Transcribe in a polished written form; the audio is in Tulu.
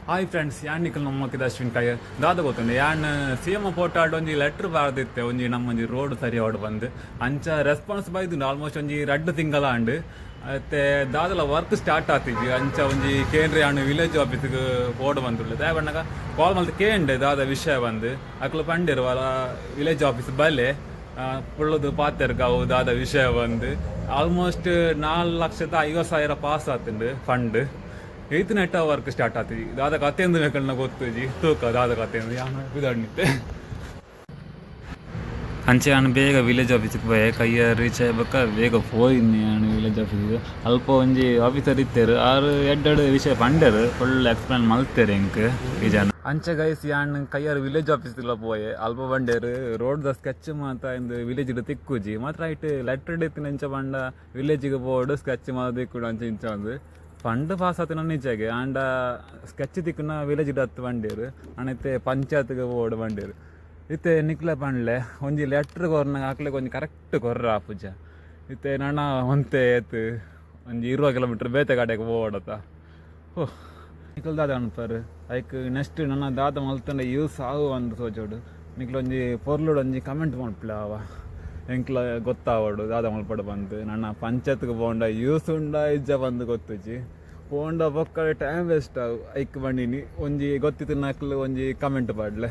ಹಾಯ್ ಫ್ರೆಂಡ್ಸ್, ಯಾನ್ ನಿಕಲ್ ನಮ್ಮಕ್ಕಿದ ಅಶ್ವಿನ್ ಕಾಯ. ದಾದ ಗೊತ್ತುಂಡು, ಯಾನ್ ಸಿ ಎಂ ಪೋರ್ಟಾಲ್ಡ್ ಒಂಜಿ ಲೆಟರ್ ಬಾರ್ದಿತ್ತೆ, ಒಂಜಿ ನಮ್ಮ ಒಂಜಿ ರೋಡ್ ಸರಿ ಆವಡ್ ಬಂದು. ಅಂಚ ರೆಸ್ಪಾನ್ಸ್ ಬೈದುಂಡು. ಆಲ್ಮೋಸ್ಟ್ ಒಂಜಿ 2 ತಿಂಗಳ ಆಂಡ್. ಅತ್ತೆ ದಾದಲ ವರ್ಕ್ ಸ್ಟಾರ್ಟ್ ಆತಿಜಿ. ಅಂಚ ಒಂಜಿ ಕೇಂದ್ರ ಯಾನ್ ವಿಲೇಜ್ ಆಫೀಸ್ಗೆ ಪೋಡು ಬಂದುಳ್ಳೆ. ದಾಯ ಬಣ್ಣಗ ಕಾಲ್ ಮಲ್ತ್ ಕೇಂಡೆ ದಾದ ವಿಷಯ ಬಂದು. ಅಕ್ಲು ಪಂಡೇರು, ವಲ ವಿಲೇಜ್ ಆಫೀಸ್ ಬಲೆ, ಪುಳ್ಳದು ಪಾತೆರ್ಗ ಅವು ದಾದ ವಿಷಯ ಬಂದು. ಆಲ್ಮೋಸ್ಟ್ 4,50,000 ಪಾಸ್ ಆತುಂಡು ಫಂಡ್. ಏತ್ ನೆಟ್ಟ ವರ್ಕ್ ಸ್ಟಾರ್ಟ್ ಆತಿಜಿ. ದಾದ ಕತೆಂದು ಮೇಕಲ್ನ ಗೊತ್ತುಜಿ. ತೂಕ ದಾದ ಕತೆಂದು. ಯಾನ್ ಪಿದಾಡ್ನಿತ್ತೆ. ಅಂಚೆ ಯಾನ್ ಬೇಗ ವಿಲೇಜ್ ಆಫೀಸ್ಗೆ ಪೋಯೆ. ಕೈಯ ರೀಚ್ ಆಯ್ಬಕ್ಕ ಬೇಗ ಪೋಯಿನಿ ಯಾನ್ ವಿಲೇಜ್ ಆಫೀಸ್ಗೆ. ಅಲ್ಪ ಒಂಜಿ ಆಫೀಸರ್ ಇತ್ತೆರ್. ಆರು ಎಡ್ಡೆಡ್ ವಿಷಯ ಪಂಡೆರ್, ಫುಲ್ ಎಕ್ಸ್ಪ್ಲೇನ್ ಮಲ್ತೆರ್ ಎಂಕ್ ಈ ಜನ. ಅಂಚೆ ಗೈಸ್, ಯಾನ್ ಕೈಯಾರ್ ವಿಲೇಜ್ ಆಫೀಸ್ಲ ಪೋಯೆ. ಅಲ್ಪ ಬಂಡೇರು, ರೋಡ್ ದ ಸ್ಕೆಚ್ ಮಾತ ಇಂದು ವಿಲೇಜ್ ತಿಕ್ಕುಜಿ, ಮಾತ್ರ ಐಟ್ ಲೆಟರ್ ಇತ್ತಿನ. ಇಂಚ ಪಂಡ ವಿಲೇಜಿಗೆ ಪೋಡು, ಸ್ಕೆಚ್ ಮಾತ ತಿಕ್ಕುಡು, ಅಂಚ ಇಂಚ ಅಂದು. ಫಂಡ್ ಪಾಸ್ ಆತಿನ ನಿಜಗೆ, ಆಂಡ ಸ್ಕೆಚ್ ತಿಕ್ಕುನ ವಿಲೇಜ್ ಹತ್ತು ಬಂಡೇರು ಅಣತೆ ಪಂಚಾಯತ್ಗೆ ಪೋಡು ಬಂಡೇರು. ಇತ್ತೆ ನಿಕ್ಲೆ ಪಂಡ್ಲೆ, ಒಂಜಿ ಲೆಟ್ರ್ ಕೊರ್ನಾಗ ಅಕ್ಲೆಗ್ ಒಂಜಿ ಕರೆಕ್ಟ್ ಕೊರ್ರ ಪೂಜ. ಇತ್ತೆ ನನ ಒಂತೆ ಏತ್ ಒಂಜಿ 20 ಕಿಲೋಮೀಟರ್ ಬೇತೆ ಕಡೆಗೆ ಪೋವಡತ. ಓಹ್, ನಿಕಲ್ ದಾದ ಅನ್ಪರ್? ಐಕ್ ನೆಕ್ಸ್ಟ್ ನನ್ನ ದಾದ ಮಲ್ತಂಡ ಯೂಸ್ ಆವು ಅಂದ್ ತೋಜೋಡು. ನಿಕ್ಲ ಒಂಜಿ ಪೊರ್ಲುಡು ಒಂಜಿ ಕಮೆಂಟ್ ಮಲ್ಪಲೆ ಅವ. ಎಂಕ್ಲ ಗೊತ್ತಾವಡು ದಾದ ಮಲ್ಪಡು ಬಂದು. ನನ್ನ ಪಂಚಾಯತ್ಗೆ ಪೋಂಡ ಯೂಸ್ ಉಂಡ ಇಜ್ಜ ಬಂದು ಗೊತ್ತುಜಿ. ಪೋಂಡ ಬೊಕ್ಕ ಟೈಮ್ ವೇಸ್ಟ್ ಆವು. ಐಕ್ ಬಂಡಿನಿ ಒಂಜಿ ಗೊತ್ತಿತ್ತು ನಕ್ಲು ಒಂಜಿ ಕಮೆಂಟ್ ಪಾಡ್ಲೆ.